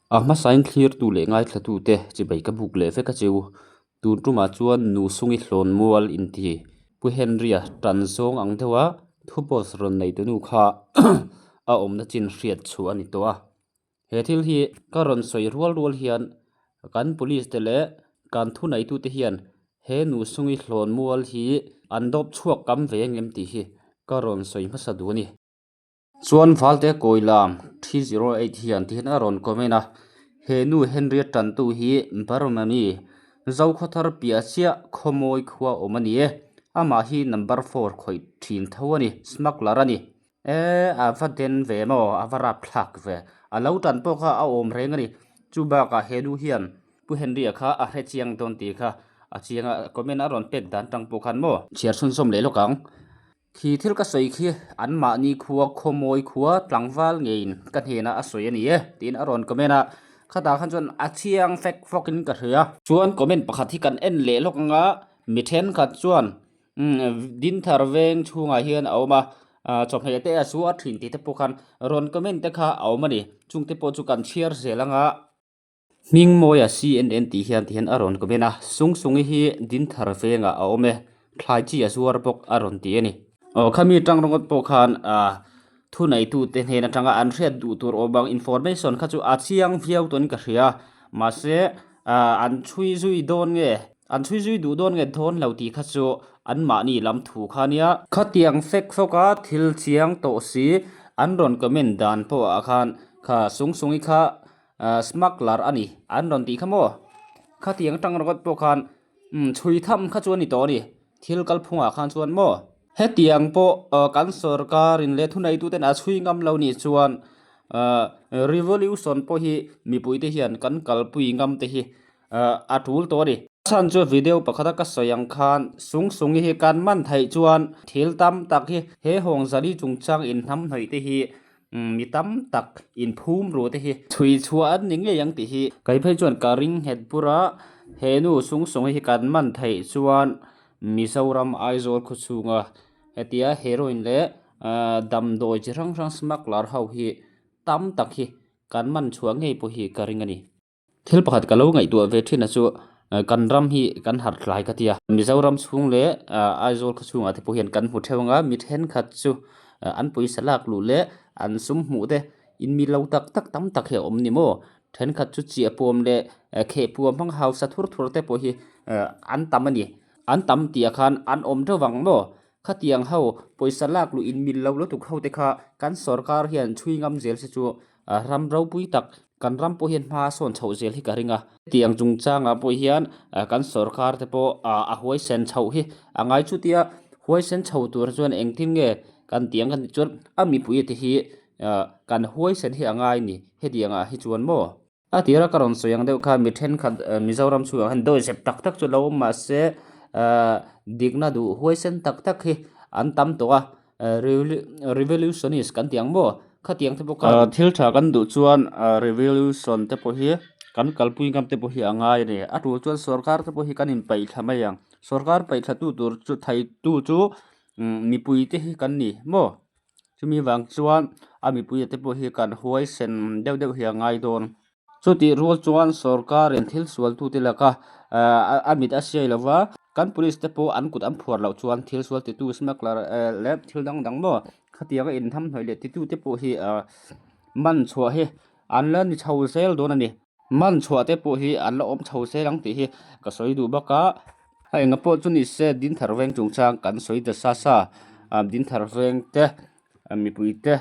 A hmasain thlirtu leh ngaithlatute chibai ka buk leh vek a cheu. Tun tumah chuan Nu Sungi Hlawnmual inti Pu Henry-a tan zawng ang deuha thu post rawn neitunu kha a awmna chin hriat chhuah a ni tawh a. He thil hi ka rawn sawi rual rual hian kan police te leh kan thuneitute hian he Nu Sungi Hlawnmual hi an dawp chhuak kam ve engem tih hi ka rawn sawi hmasa duh a ni. Chuan Valte Kawilam 308 hian tihian a rawn comment a, He nu Henry-a tantu hi Burma mi, Zokhawthar piah chiah Khawmawi khua awm a ni e. Amah hi number four khawih thin tho a ni, smuggler a ni. E, a va den ve maw, a va rap thlak ve. A lo tan pawh kha a awm reng a ni. Chu bakah he nu hian Pu Henry-a kha a hre chiang dawn tih kha a chiang a, comment a rawn pek dan tang pawh khan maw. Chhiar chhunzawm leh lawk ang. Khi thil ka sawi khi anmahni khua khawmawi khua tlangval ngeiin ka hnenah a sawi a ni e tiin a rawn comment a, khatah khan chuan a chiang fek fawkin ka hria. Chuan comment pakhat hi kan en leh lawk anga mi thenkhat chuan Dinthar veng chhungah hian a awm a, chawhmeh te a su a thin tih te pawh khan rawn comment te kha a awm a ni, chungte pawh chu kan chhiar zel anga. Hmingmawia CNN tih hian ti hian a rawn comment a, Sung Sungi hi Dinthar vengah a awm e, thlai chi a zuar bawk a rawn ti a ni. Aw khami tang ringawt pawh khan ah thuneitute hnen atanga an hriat duh tur awm ang information kha chu a chiang viau tawhin ka hria, mahse ah an chhui zui dawn nge an chhui zui duh dawn nge dawn lo tih kha chu anmahni lam thu kha a nia. Khatiang fek fawka thil chiang tawh si an rawn comment dan pawhah khan kha Sung Sungi kha Smuggler a ni an rawn tih kha maw? Khatiang atang ringawt pawh khan umm chhui tham kha chu a ni tawh a ni, thil kalphungah khan chuan maw? Hetiang pawh kan sorkarin leh thuneituten a chhui ngam lo nih chuan revolution pawh hi mipuite hian kan kalpui ngam te hi a tul tawh a ni. A chhan chu video pakhata ka sawi ang khan Sung Sungi hi kan man theih chuan thil tam tak hi he Hawngzali chungchang inhnamhnawih te hi Mi tam tak inphum ru te hi chhui chhuah an ni ngei ang tih hi. Kei phei chuan ka ring nghet bur a, he nu sung sung hi kan man theih chuan Mizoram Aizawl khaw chhunga hetia heroin leh damdawi chi hrang hrang smuggler ho hi tam tak hi kan man chhuah ngei pawh hi ka ring a ni. Thil pakhat ka lo ngaihtuah ve thin a chu kan ram hi kan harh tlai ka tia. Mizoram chhung leh Aizawl khaw chhungah te pawh hian kan hmu theuh anga mi thenkhat chu an pawisa lak luh leh an sum hmuh te in mi lo tak tak tam tak hi a awm ni maw. Thenkhat chu chiah puam leh kheh puam hmang hausa thur thur te pawh hi an tam a ni. An tam tih ah khan an awm deuh vang maw. Khatiang ho pawisa lak luh in mil lo lutuk ho te kha kan sorkar hian chhui ngam zel se chu ram ropui tak kan ram pawh hian hma a sawn chhoh zel hi ka ring a. Hetiang chungchangah pawh hian kan sorkar te pawh a huaisen chhoh hi a ngai chutia huaisen chho tur chuan engtin nge kan tih ang kan tih chuan a mipui te hi kan huaisen hi a ngai a ni hetiangah hi chuan maw. A tira ka rawn sawi ang deuh kha mi thenkhat Mizoram chhungah khan dawihzep tak tak chu lo awm mahse dikna duh huaisen tak tak hi an tam tawh a revolutionist kan tih ang maw khatiang te pawh khan thil tha kan duh chuan revolution te pawh hi kan kalpui ngam te pawh hi a ngai a ni a tul chuan sorkar te pawh hi kan inpeih thla mai ang sorkar peih thla tu tur chu thei tu chu mipui te hi kan ni maw. Chumi vang chuan a mipuia te pawh hi kan huaisen deuh deuh hi a ngai dawn. Chutih rual chuan sorkarin thil sualtute laka a mit a siai lo va, kan police te pawh an kut an phuar loh chuan thil sual titu smuggler leh thil dang dang maw khatianga inhnamhnawih leh titute pawh hi man chhuah hi an la ni chho zel dawn a ni. Man chhuah te pawh hi an la awm chho zel ang tih hi ka sawi duh bawk a. A enga pawh chu ni se Dinthar veng chungchang kan sawi ta sa sa a, Dinthar veng te mipui te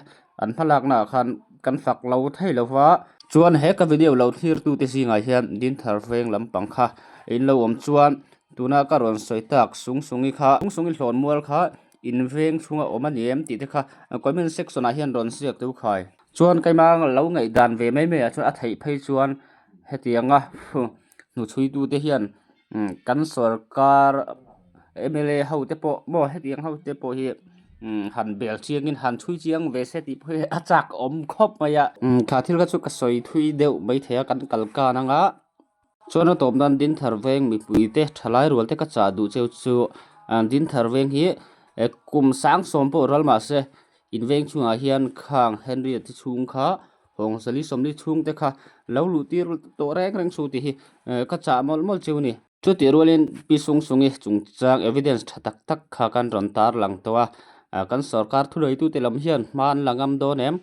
an hmalaknaah khan kan fak lo thei lo va. Chuan he ka video lo thlir tu te zingah hian Dinthar veng lampang kha in lo awm chuan tuna ka rawn sawi tak Sung Sungi kha Sung Sungi hlawn mual kha in veng chhunga awm a ni em tih te kha comment section ah hian rawn ziak teuh khai. Chuan keimah lo ngaihdan ve mai mai ah chuan a theih phei chuan hetianga hnuchhuitute hian kan sorkar mla ho te pawh maw hetiang ho te pawh hi han bel chiangin han chhui chiang ve se tih pawh hi a chak awm khawp mai a. Thla thil kha chu ka sawi thui deuh maithei a kan kal kan anga chuan a tawp nan Dinthar veng mipui te thalai rual te ka chah duh cheu chu Dinthar veng hi kum sang sawm pawh ral mahse in veng chungah hian khang Henry-a te chhung kha. Hawngzali 40 chhungte kha lo luh tir tawh reng reng chu tih hi ka chah mawlh mawlh cheu a ni. Chutih rualin Pi Sungsungi chungchang evidence tha tak tak kha kan rawn tarlang tawh a, kan sorkar thuneitute lam hian hma an la ngam dawn em?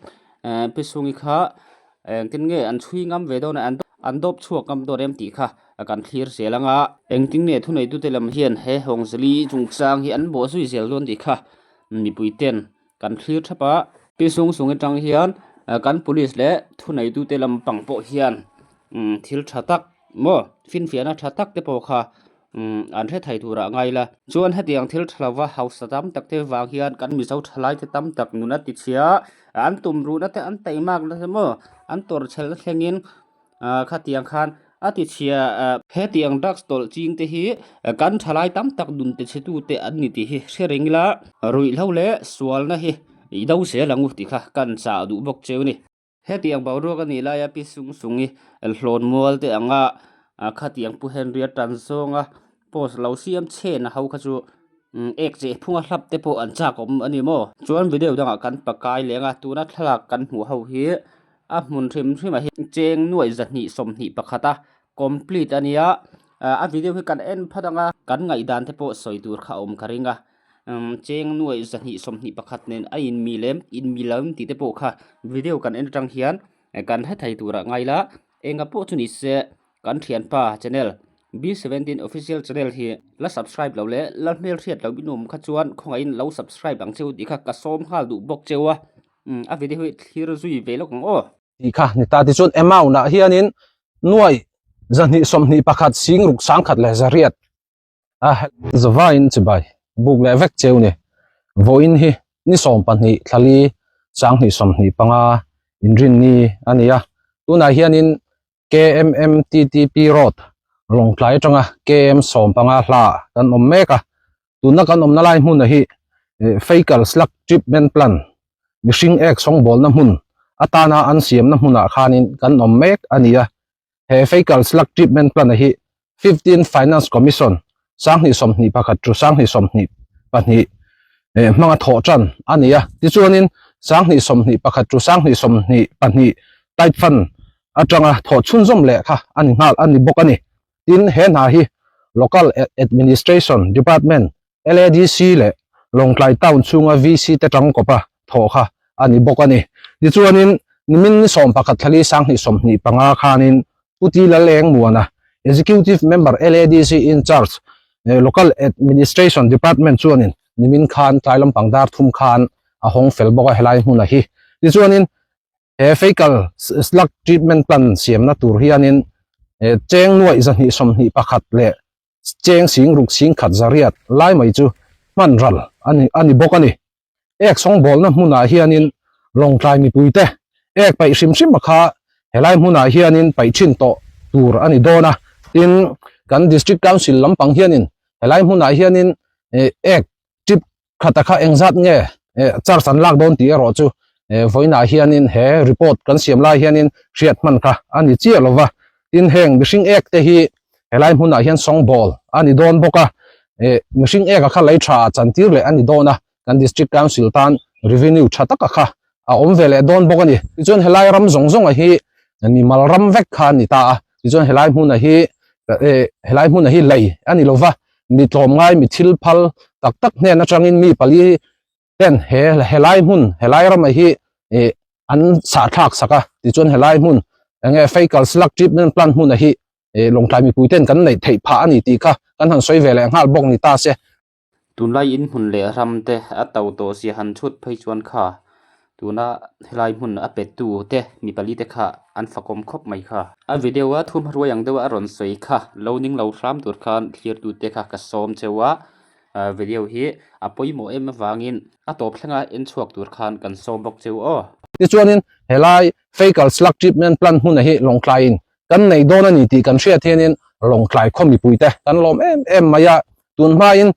Pi Sungi kha engtin nge an chhui ngam ve dawn a, an dawp chhuak ngam dawn em tih kha kan thlir zel ang a. Engtin nge thuneitute lam hian he Hawngzali chungchang hi an bawhzui zel dawn tih kha mipuiten Kan thlir thap a, Pi Sung Sung atang hian kan police leh thuneitute lampang pawh hian thil tha tak maw finfiahna tha tak te pawh kha an hre thei turah ngai ila. Chuan hetiang thil tha lova hausa tam tak te vang hian kan Mizo thalai te tam tak nun a ti chhia a, an tum ruhna te an taimakna te maw an tawrhchhelna thlengin Khatiang khan a ti chhia hetiang drugs tawlh ching te hi kan thalai tam tak nun ti chhe tu te an ni tih hi hre reng ila ruihhlo leh sualna hi i do zel ang u tih kha kan chah duh bawk cheu a ni. Hetiang boruak a nih laia Pi Sung Sungi hlawn mual te anga khatiang Pu Henry-a tan zawnga post lo siam chhen a ho kha chu ek cheh phunga hlap te pawh an chak awm a ni maw? Chuan video dangah kan pakai leng a tuna thlalak kan hmuh ho hi A hmun hrim hrim ah hian cheng nuaih 221 a complete a nia a video hi kan en phat ang a kan ngaihdan te pawh sawi tur kha a awm ka ring a cheng nuaih 221 nen a in mi lem in mi lo tih te pawh kha video kan en atang hian kan hre thei tur ah ngai la enga pawh chu ni se kan thianpa channel B17 official channel hi la subscribe lo leh la hmelhriat lo in awm kha chuan khawngaihin lo subscribe ang cheu tih kha ka sawm nghal duh bawk cheu a. Umm a video hi thlir zui ve lawk ang aw. Tih kha ni ta tichuan amount ah hianin nuai 221 sing ruk sangkhat leh zariat a zavaiin chibai buk leh vek cheu ni. Vawiin hi ni 12 thlali 2025 inrinni a ni a, tunah hianin KMMTTP Road Lawngtlai atanga KM 15 hla kan awm mek a, tuna kan awmna lai hmun a hi Fecal Slug Treatment Plant mihring ek sawngbawlna hmun atana an siamna hmunah khanin kan awm mek a ni a, he Fecal Slug Treatment Plant a hi 15 Finance Commission 2021 to 2022 hmanga thawh tan a ni a, tichuanin 2021 to 2022 Tight Fund atanga thawh chhunzawm leh kha a ni nghal a ni bawk a ni. Tin, he hna hi Local Administration Department, LADC, leh Lawngtlai Town chhunga VC te tangkawpa thawh kha a ni bawk a ni. Tichuanin, nimin ni 11 thlali 2025 khanin Pu Ti Laleng Muana, Executive Member LADC in charge, Local Administration Department chuanin nimin khan tlai lampang dar thum khan a hawng fel bawk a helai hmuna hi. Tichuanin, He fecal slug treatment plant siamna tur hianin cheng nuaih 221 leh cheng sing ruk sing khat zariat lai mai chu hman ral a ni bawk a ni. Ek sawngbawlna hmunah hianin Lawngtlai mipuite ek paih hrim hrim a kha helai hmunah hianin paih thin tawh tur a ni dawn a. Tin, kan District Council lampang hianin helai hmunah hianin ek trip Khata kha engzat nge charge an lak dawn tih erawh chu vawiinah hianin he report kan siam lai hianin hriat hman kha a ni chiah lo va. Tin heng mihring ek te hi helai hmunah hian sawngbawl a ni dawn bawk a, mihring ek a kha lei tha ah chantir leh a ni dawn a, kan District Council tan revenue tha taka kha a awm ve leh dawn bawk a ni. Tichuan helai ram zawng zawng a hi mimal ram vek kha a ni ta a, tichuan helai hmuna hi helai hmuna hi lei a ni lo va, mi tlawmngai mi thil phal tak tak hnen atangin mi pali ten he helai hmun helai ramah hi ih an sahthlak sak a tichuan helai hmun eng nge fecal slug treatment plant hmunah hi ih lawngtlai mipui ten kan neih theih phah a ni tih kha kan han sawi ve leh nghal bawk ni ta se. Tunlai in hmun leh ram te a to tawh zia han chhut phei chuan kha Tuna helai hmun a pe tu te mi pali te kha an fakawm khawp mai kha. A video a thu hmahruai ang deuh a rawn sawi kha lo ning lo hram tur khan thlir tu te kha ka sawm cheu a, video hi a pawimawh em avangin a tawp thlenga en chhuak tur khan kan sawm bawk cheu aw. Tichuanin helai Fecal Slug Treatment Plant hmuna hi Lawngtlaiin kan nei dawn a ni tih kan hriat hianin Lawngtlai khaw mipuite kan lawm em em mai a, tun hmain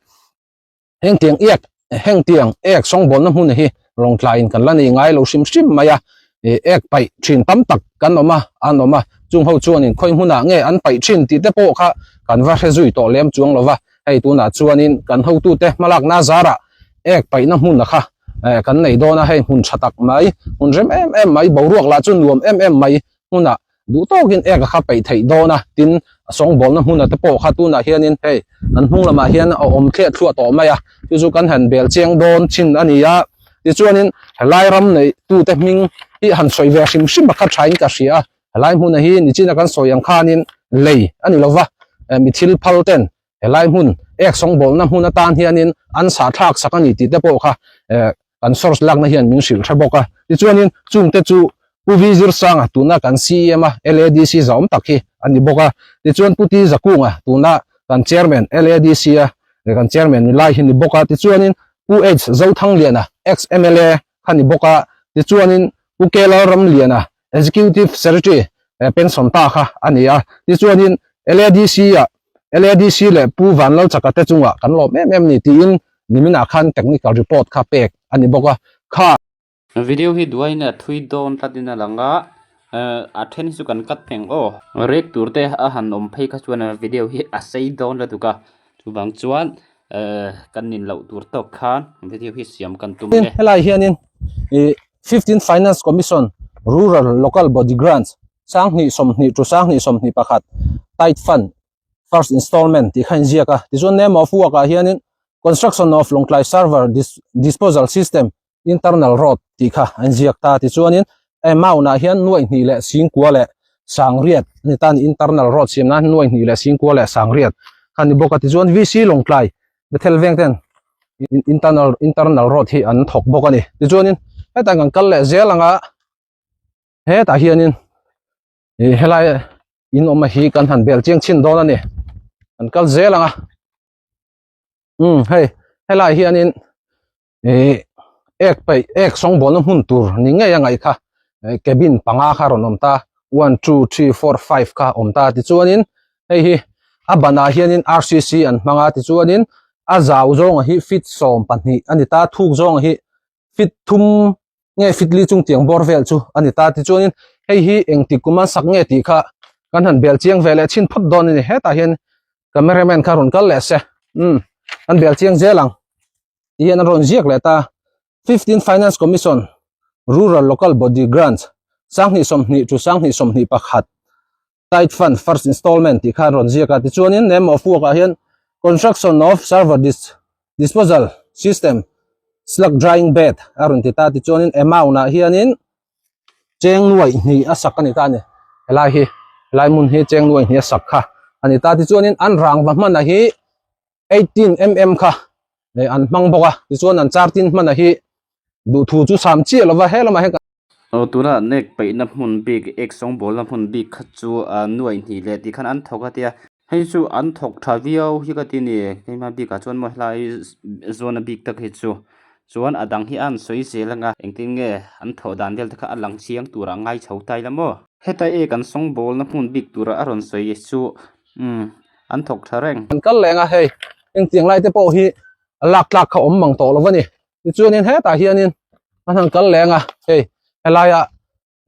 Hengtiang iak hengtiang ek sawngbawlna hmun hi Lawngtlaiin kan la nei ngai lo hrim hrim mai a, ek paih thin tam tak kan awm a, an awm a, chung ho chuanin khawi hmunah nge an paih thin tih te pawh kha kan va hre zui tawh lem chuang lo va, hei tunah chuanin kan hotute hmalakna zarah ek paihna hmun a kha eh kan nei dawn a hei hmun tha tak mai hmun rem em em mai boruak lah chu nuam em em mai hmunah duh tawkin ek a kha peih theih dawn a tin a sawngbawlna hmun te pawh kha tunah hianin hei an hnung lamah hian a awm thliah thluah tawh mai a chu chu kan han bel chiang dawn chin a ni a tichuanin helai ram nei tute hming hi han sawi ve hrim hrim a kha thain ka hria a helai hmuna hi nichina kan sawi ang khanin lei a ni lova mi thil phal ten helai hmun ek sawngbawlna hmun atan hianin an sah thlak sak a ni tih te pawh kha kan source lakna hian min hrilh hre bawk a tichuanin chungte chu Pu V Zirsanga tuna kan CEM a LADC zahawm tak hi a ni bawk a tichuan Pu T Zakunga tuna kan chairman LADC a kan chairman ni lai hi ni bawk a tichuanin Pu H Zothangliana ex MLA kha ni bawk a tichuanin Pu K Lalramliana Executive Secretary pension ta kha a ni a tichuanin LADC a LADC leh Pu Vanlalchaka te chungah kan lawm em em ni tiin niminah khan technical report kha pek a ni bawk a kha. Video hi duain a thui dawn tlatin a lang a, a then hi chu kan cut pheng aw. Rek tur te a han awm phei kha chuan video hi a sei dawn lutuk a, chuvang chuan kan nin loh tur tawk khan video hi siam kan tum e. Helai hianin ih 15 Finance Commission Rural Local Body Grants 20 20 to 20 21 Tithe Fund First Installment tih kha inziak a tichuan name of work ah hianin Construction of Lawngtlai Server Disposal System Internal Road tih kha a inziak ta tichuanin amount ah hian nuaih hnih leh singkua leh sangriat a ni ta a ni internal road siam nan nuaih hnih leh singkua leh sangriat kha a ni bawk a tichuan VC Lawngtlai Bethel veng ten internal internal road hi an thawk bawk a ni tichuanin hetah kan kal leh zel anga hetah hianin ih helai in awm hi kan han bel chiang chhin dawn a ni kan kal zel anga um hei helai hianin ih ek peih ek sawngbawlna hmun tur ni ngei a ngaih kha cabin panga kha rawn awm ta one two three four five kha awm ta tichuanin hei hi a banah hianin R_C_C an hmang a tichuanin a zau zawnga hi feet 12 a ni ta thuk zawnga hi feet thum nge feet li chung tiang bawr vel chu a ni ta tichuanin hei hi engtik kum an sak nge tih kha kan han bel chiang ve leh chhin phawt dawn a ni hetah hian cameraman kha rawn kal leh se umm an bel chiang zel ang. Ti hian an rawn ziak leh ta. 15 Finance Commission Rural Local Body Grants 2020 to 2021 Tithe Fund First Installment tih kha an rawn ziak a. Tichuanin name of work ah hian Construction of Server Disposal System Slug Drying Bed a rawn ti ta. Tichuanin amount ah hianin cheng nuaih hnih a sak a ni ta a ni. Helai hi helai hmun hi cheng nuaih hnih a sak kha a ni ta. Tichuanin an rangva hman ah hi 18 mm kha eh an hmang bawk a tichuan an char tin hman a hi duhthu chu sam chiah lova he lamah hian Aw tuna nek peihna hmun bik ek sawngbawlna hmun bik kha chu ah nuaih hnih leh tih khan an thawk a tia hei chu an thawk tha viau hi ka ti a ni keimah bikah chuan maw helai zawn a bik tak hi chu chuan a dang hi a an sawi zel ang a engtin nge an thawh dan vel te kha a lang chiang turah a ngai chho ta ila maw heta ek an sawngbawlna hmun bik tura a rawn sawi chu Umm an thawk tha reng. An kal leng a hei engtiang lai te pawh hi a lak tlak kha awm mang tawh lo a ni tichuanin hetah hianin an han kal leng a hei helaia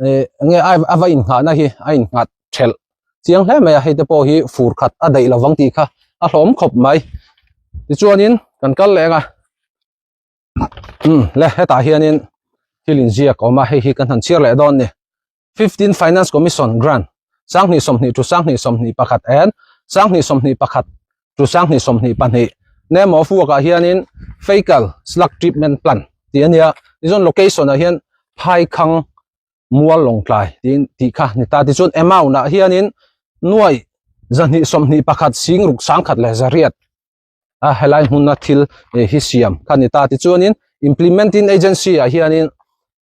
eh enge a va innghahna hi a innghat thelh chiang hle mai a hei te pawh hi fur khat a daih lovang tih kha a hlawm khawp mai tichuanin kan kal leng a umm le hetah hianin thil inziak a awm a hei hi kan han chhiar leh dawn a ni. 15 Finance Commission Grant 2020 to 2021 and 2021 to 2022 name of work ah hianin Fecal Slug Treatment Plant tih a nia tichuan location ah hian Phaikhang Mual Lawngtlai tiin tih kha ni ta tichuan amount ah hianin nuai 221 sing ruk sangkhat leh zariat a helai hmuna thil hi siam kha ni ta tichuanin implementing agency ah hianin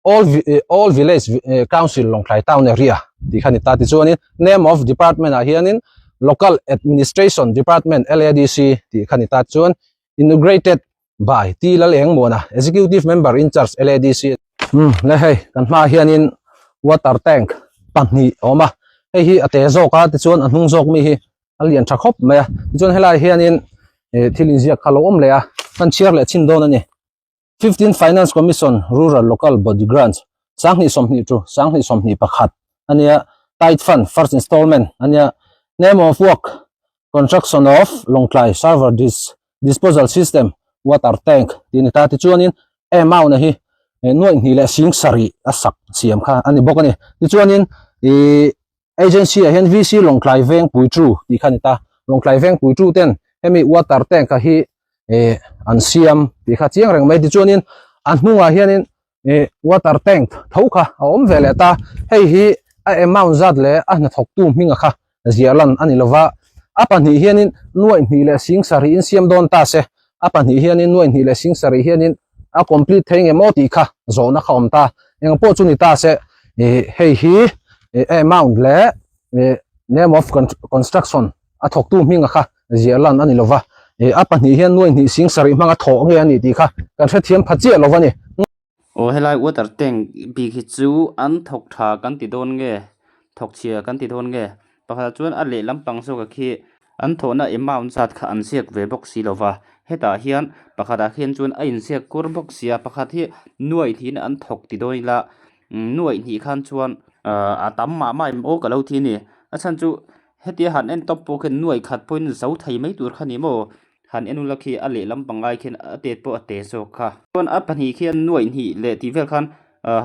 all all village council Lawngtlai town area tih kha ni ta tichuanin name of department ah hianin local administration department LADC tih kha ni ta chuan inaugurated by T Lalengmuana executive member in charge LADC um le hei kan hmaah hianin water tank pahnih a awm a hei hi a te zawk a tichuan a hnung zawk mi hi a lian tha khawp mai a tichuan helai hianin eh thil inziak kha lo awm leh a kan chhiar leh chhin dawn a ni 15 Finance Commission Rural Local Body Grants 2020 to 2021 ania Tithe Fund First Installment ania Name of Work Construction of Lawngtlai Server Dis Disposal System Water Tank tih a ni ta tichuanin. Amount a hi nuaih hnih leh sing sarih a sak siam kha a ni bawk a ni. Tichuanin ih agency ah hian VC Lawngtlai veng Puitu tih kha a ni ta. Lawngtlai veng Puitu ten hemi water tank a hi ih an siam tih kha chiang reng mai. Tichuanin a hnungah hianin ih water tank tho kha a awm ve leh ta. Hei hi a amount zat leh a hnathawktu hminga kha ziah lan a ni lova, a pahnih hianin nuaih hnih leh sing sarih in siam dawn ta se, a pahnih hianin nuaih hnih leh sing sarih hianin a complete thei nge maw tih kha zawhna kha awm ta, eng pawh chu ni ta se ih hei hi ih amount leh ih name of construction a thawktu hminga kha ziah lan a ni lova, ih a pahnih hian nuaih hnih sing sarih hmanga thawh nge a nih tih kha kan hrethiam pha chiah lova ni. Aw helai water tank bik hi chu an thawk tha kan ti dawn nge thawk chhia kan ti dawn nge pakhatah chuan a lehlam pang zawk a khi an thawhna amount zat kha an ziak ve bawk si lova hetah hian pakhatah khian chuan a inziak kur bawk sia pakhat hi nuaih hnihin an thawk ti dawn ila nuaih hnih khan chuan ahh a tam mah mah em aw ka lo ti a ni a chhan chu hetia han en tawp pawh khian nuaih khat pawhin zo thei mai tur kha ni maw. Han en ula khi a lehlam pangngai khian a tet pawh a te zawk kha. Chuan a pahnih khian nuaih hnih leh tih vel khan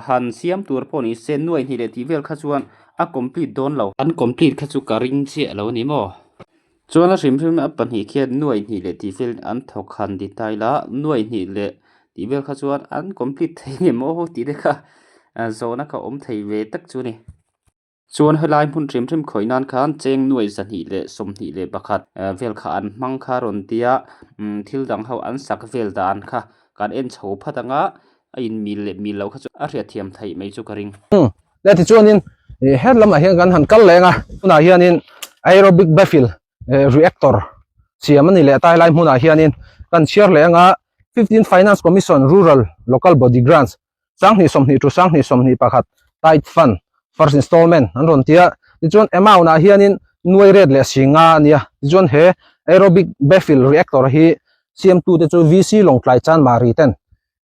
han siam tur pawh ni se nuaih hnih leh tih vel kha chuan a complete dawn lo. An complete kha chu ka ring chiah lo a ni maw? Chuan a hrim hrim a pahnih khian nuaih hnih leh tih vel an thawk han ti ta ila nuaih hnih leh tih vel kha chuan an complete thei nge maw tih te kha zawhna kha awm thei ve tak chu a ni. Chuan helai hmun hrim hrim khawih nan khan cheng nuai 221 vel kha an hmang kha rawn tia thil dang ho an sak vel dan kha kan en chho phat anga a in mil leh mil loh kha chu a hriatthiam theih mai chu ka ring. Le tichuanin het lamah hian kan han kal leng a, tunah hianin aerobic baffle reactor siam a ni leh ta helai hmunah hianin kan chhiar leh anga 15 Finance Commission Rural Local Body Grants Sanghnih sawmhnih chu sanghnih sawmhnih pakhat tithe fund first installment an rawn ti a, tichuan amount ah hianin nuai ret leh si nga a nia, tichuan he aerobic baffle reactor hi siamtu te chu VC Lawngtlai Chanmari ten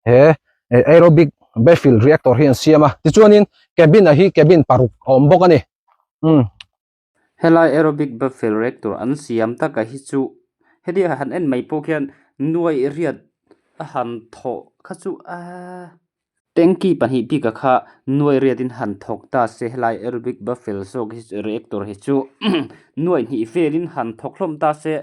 he aerobic baffle reactor hi an siam a, tichuanin cabin ah hi cabin paruk a awm bawk a ni. Umm. Helai aerobic baffle reactor an siam taka hi chu heti han en mai pawh khian nuai riat a han thawh kha chu aa tanky pahnih bik a kha nuai riat in han thawk ta se helai aerobic baffle zawk hi reactor hi chu nuai hnih velin han thawk hlawm ta se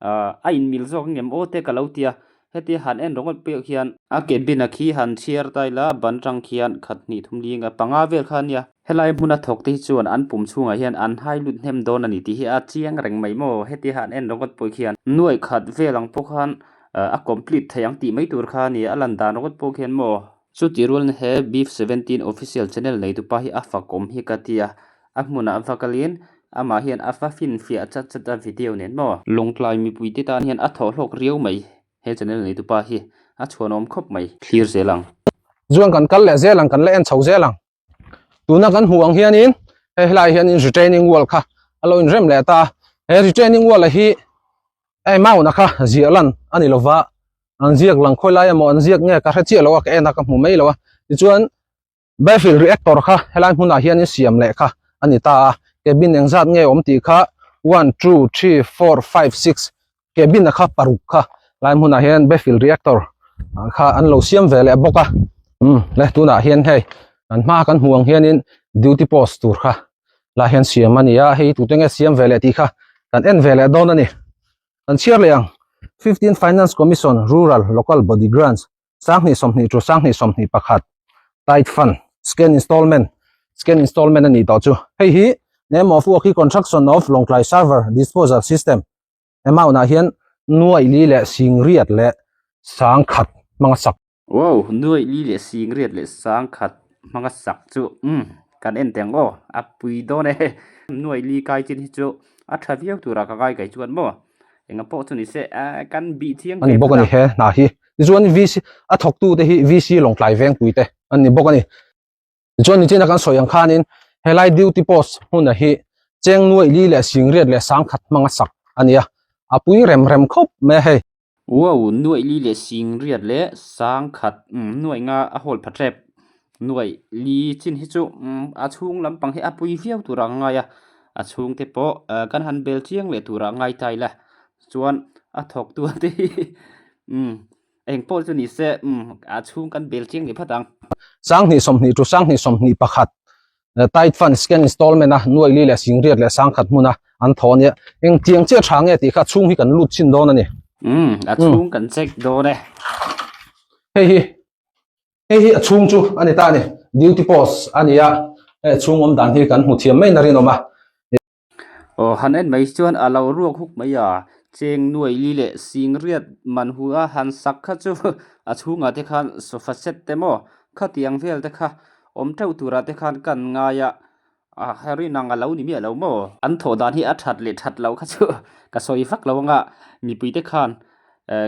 ah a inmil zawk ang em aw te ka lo ti a heti han en ringawt pawh hian a cabin a khi han chhiar ta ila ban tang khian khat hnih thum ling a panga vel kha a nia. Helai hmuna thawk te hi chuan an pum chhungah hian an hai lut hnem dawn a ni tih hi a chiang reng mai maw heti han en ringawt pawh khian nuaih khat vel ang pawh khan a complete thei ang tih mai tur kha a ni a lan dan ringawt pawh khian maw. Chuti rualin he Beef 17 official channel neitupa hi a fakawm hi ka ti a, a hmunah va kalin amah hian a va finfiah chat chat a video nen maw. Lawngtlai mipuite tan hian a thawhhlawk riau mai he channel neitupa hi a chhuanawm khawp mai. Thlir zel ang. Chuan kan kal leh zel ang kan la en chho zel ang. Tuna kan hmuh ang hianin hei helai hianin retaining wall kha a lo inrem leh ta a he retaining wall a hi amount a kha ziah lan a ni lova an ziak lang khawi lai emaw an ziak nge ka hre chiah lo a ka en a ka hmu mai lo a tichuan baffle reactor kha helai hmunah hianin siam leh kha a ni ta a cabin engzat nge awm tih kha one two three four five six cabin a kha paruk kha lai hmunah hian baffle reactor kha an lo siam ve leh bawk a um le tunah hian hei kan hma kan hmuh ang hianin duty post tur kha lah hian siam a ni a hei tute nge siam ve leh tih kha kan en ve leh dawn a ni kan chhiar leh ang 15 finance commission rural local body grants sanghnih sawmhnih chu sanghnih sawmhnih pakhat tight fund scan installment scan installment a nih tawh chu hei hi name of work hi construction of Lawngtlai server disposal system amount ah hian nuaih li leh sing riat leh sang khat hmanga sak. Wow nuaih li leh sing riat leh sang khat hmanga sak chu umm kan en teng aw a pui dawn e nuaih li kai chin hi chu a tha viau turah ka ngai kai chuan maw enga pawh chu ni se eh kan bih chiang ve bawk a ni he hna hi tichuan VC a thawk tu te hi VC Lawngtlai Vengpui te an ni bawk a ni. Tichuan nichina kan sawi ang khanin helai duty post hmuna hi cheng nuaih li leh singriat leh sangkhat hmanga sak a ni a, a pui rem rem khawp mai a hei. Wow, nuaih li leh singriat leh sangkhat nuaih nga a hawl pha tep. Nuaih li chin hi chu a chhung lampang hi a pui viau turah a ngai a, a chhungte pawh kan han bel chiang leh turah a ngai ta ila. Chuan a thawk tu te hi. Engpawh chu ni se, umm, a chhung kan bel chiang leh phat ang. 2020 to 2021 Tight Fund Second Installment a nuai li leh singriat leh sangkhat hmuna an thaw ania. Engtiang chiah tha nge tih kha chhung hi kan lut chhin dawn a ni. Umm, a chhung kan check dawn e. Hei hi, hei hi a chhung chu a ni ta a ni. Duty post a ni a, hei a chhung awm dan hi kan hmu thiam mai na rinawm a. Aw han en mai chuan a lo ruak huk mai a, cheng nuai li leh sing riat man hu a han sak kha chu a chhungah te khan sofa set te maw khatiang vel te kha awm teuh turah te khan kan ngai a, a rin ang a lo ni miah lo maw? An thawh dan hi a that leh that loh kha chu ka sawi vak lo anga mipui te khan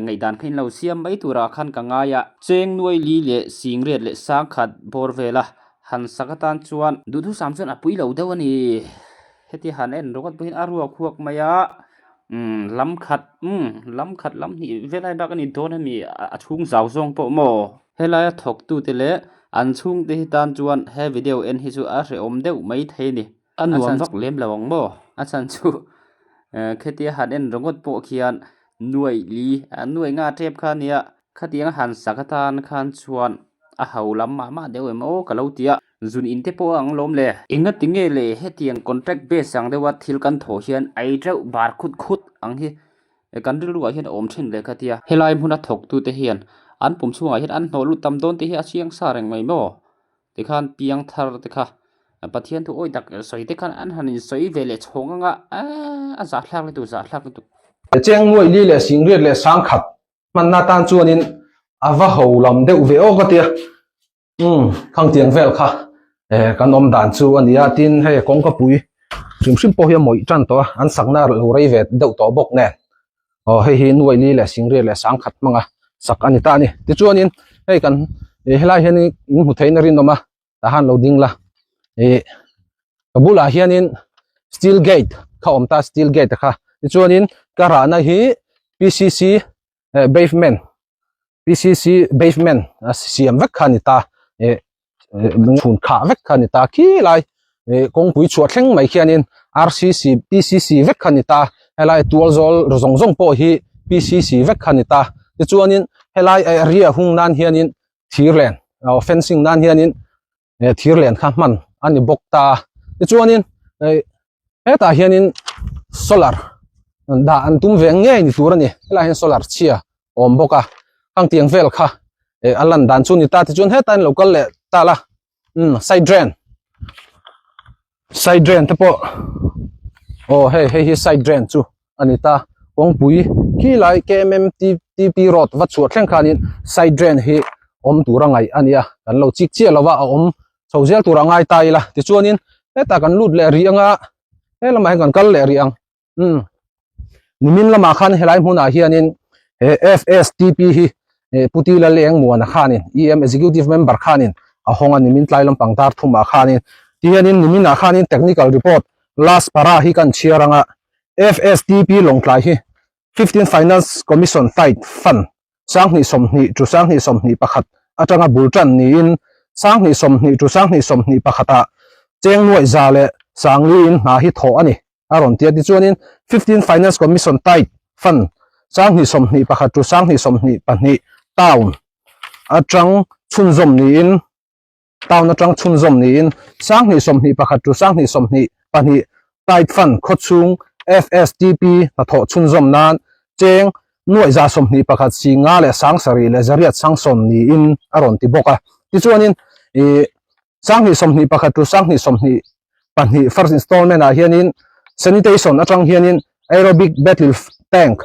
ngaihdan kha in lo siam mai turah khan ka ngai a. Cheng nuai li leh sing riat leh sang khat bawr vel a han sak atan chuan duhthusam chuan a pui lo deuh a ni. Heti han en ringawt pawhin a ruak huak mai a, umm lam khat umm lam khat lam hnih velai bak a ni dawn a ni a chhung zau zawng pawh maw. Helaia thawktute leh an chhungte hi tan chuan he video en hi chu a hrehawm deuh mai thei a ni. A nuam vak lem lo ang maw? A chhan chu khetia han en ringawt pawh khian nuaih li nuaih nga tep kha ania khatiang a han sak atan khan chuan a ho lam mah mah deuh em aw ka lo ti a. Zun in te pawh a ang lawm le. Engati nge le hetiang contract base ang deuha thil kan thawh hian ei teuh bar khut khut ang hi kan rilruah hian a awm thin le ka tia. Helai hmuna thawktute hian an pum chhungah hian an hnawh lut tam dawn tih hi a chiang sa reng mai maw? Tikhan piang thar te kha Pathian thu awi tak sawi te khan an han insawi ve leh chhawng anga a zahthlak lutuk zahthlak lutuk. Cheng nuaih li leh singriat leh sangkhat hmanna tan chuanin a va ho lam deuh ve awk a tia. Umm khangtiang vel kha kan awm dan chu a nia tin hei kawngka pui hrim hrim pawh hi a mawih tan tawh a an sakna lo rei ve deuh tawh bawk nen aw hei hi nuaih li leh singriat leh sangkhat hmanga sak a ni ta a ni tichuanin hei kan helai hian in hmu theihna rinawm a tah han lo ding la ih ka bulah hianin steel gate kha awm ta steel gate kha tichuanin ka rahna hi P_C_C pavement P_C_C pavement a siam vek kha a ni ta ih chhun khah vek kha a ni ta khilai ih kawngpui chhuah thleng mai khianin R_C_C P_C_C vek kha a ni ta helai tual zawl zawng zawng pawh hi P_C_C vek kha a ni ta tichuanin helai area hung nan hianin thir len aw fencing nan hianin thir len kha hman a ni bawk ta a tichuanin hetah hianin solar dah an tum ve ngei ni tur a ni helaiah hian solar chhia a awm bawk a khang tiang vel kha a lan dan chu a ni ta tichuan hetah hian lo kal leh ta la umm side drain side drain te pawh aw hei hei hi side drain chu a ni ta kawngpui khi lai K M M T T P road va chhuah thleng khanin side drain hi awm tur a ngaih a nia kan lo chik chiah lova a awm chho zel tur a ngai ta ila tichuanin hetah kan lut leh rih anga he lamah hian kan kal leh rih ang umm nimin lamah khan helai hmunah hianin he F S T P hi Pu Tila Leng Muana khanin E M Executive Member khanin a hawng a nimin tlai lampang dar thumah khanin tihianin niminah khanin Technical Report last para hi kan chhiar anga F S T P Lawngtlai hi 15 Finance Commission Tight Fund 2020 to 2021 atanga bul tan niin 2020 to 2021 ah cheng nuaih za leh sangli in hna hi thawh a ni. a rawn ti a tichuanin 15 Finance Commission Tight Fund 2021 to 2022 Town atang chhunzawm niin Town atang chhunzawm niin 2021 to 2022 Tight Fund khawchhung FSTP hnathawh chhunzawm nan cheng nuaih za 21 si nga leh sangsarih leh zariat sangsawm niin a rawn ti bawk a tichuanin ih 2021 to 2022 first installment ah hianin sanitation atang hianin aerobic battle tank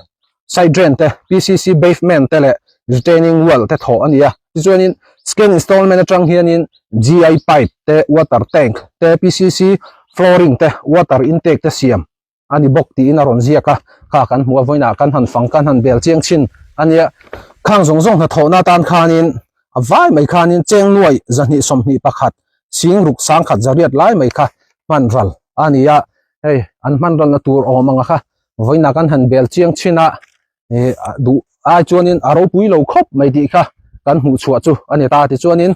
side drain te P_C_C pavement te leh retaining wall te thawh a ni a tichuanin second installment atang hianin G_I pipe te water tank te P_C_C flooring te water intake te siam a ni bawk tiin a rawn ziak a kha kan hmuh a vawiinah kan han fang kan han bel chiang thin a nia khang zawng zawng hnathawhna atan khanin a vai mai khanin cheng nuai 221 sing ruk sangkhat zariat lai mai kha hman ral a ni a hei an hman ralna tur awm anga kha vawiinah kan han bel chiang thin a ih duh ai chuanin a ropui lo khawp mai tih kha kan hmuh chhuah chu a ni ta tichuanin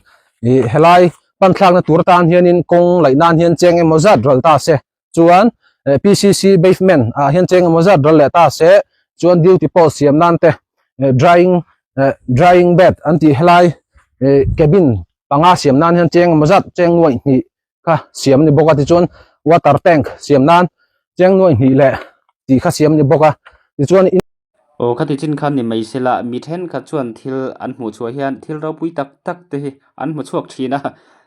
ih helai pan thlakna tur atan hianin kawng laih nan hian cheng emaw zat ral ta se chuan P_C_C pavement ah hian cheng emaw zat ral leh ta se chuan duty post siam nan te drying. Drying bed an tih helai cabin panga siam nan hian cheng emaw zat cheng nuaih hnih kha siam a ni bawk a tichuan water tank siam nan cheng nuaih hnih leh tih kha siam a ni bawk a tichuan in Aw khati chin khan ni mai sela mi thenkhat chuan thil an hmuh chhuah hian thil ropui tak tak te hi an hmu chhuak thin a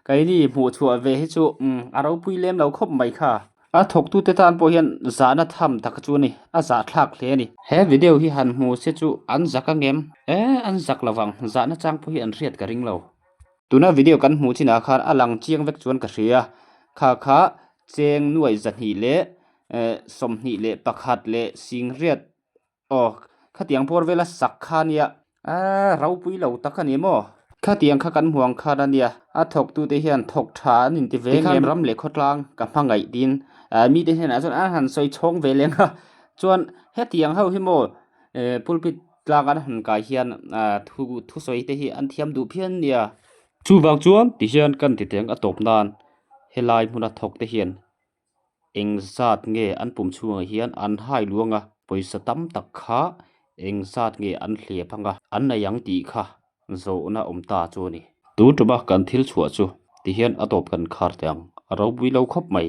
keini hmuh chhuah ve hi chu umm a ropui lem lo khawp mai kha. A thawktute tan pawh hian zahna tham tak chu a ni, a zahthlak hle a ni. He video hi han hmu se chu an zak angem? E, an zak lo vang, zahna chang pawh hi an hriat ka ring lo. Tuna video kan hmuh chinah khan a lang chiang vek chuan ka hria. Kha kha cheng nuai 200 leh 21 leh singriat Aw, khatiang bawr vela sak kha ania, aaa ropui lo tak a ni maw? Khatiang kha kan hmu ang khan a nia, a thawktute hian thawk tha an inti ve ngem. Ram leh khawtlang ka hmangaih tiin mite hnenah chuan an han sawi chhawng ve leng a, chuan hetiang ho hi maw pulpit tlang an han kai hian thu thusawi te hi an thiam duh phian nia. Chuvang chuan tihian kan ti teng a tawp nan helai hmuna thawk te hian Eng zat nge an pum chhungah hian an hai luang a, pawisa tam tak kha eng zat nge an hliap ang a, an nei ang tih kha zawhna awm ta chu a ni. Tun tuma kan thil chhuah chu tihian a tawp kan khar teh ang, a ropui lo khawp mai.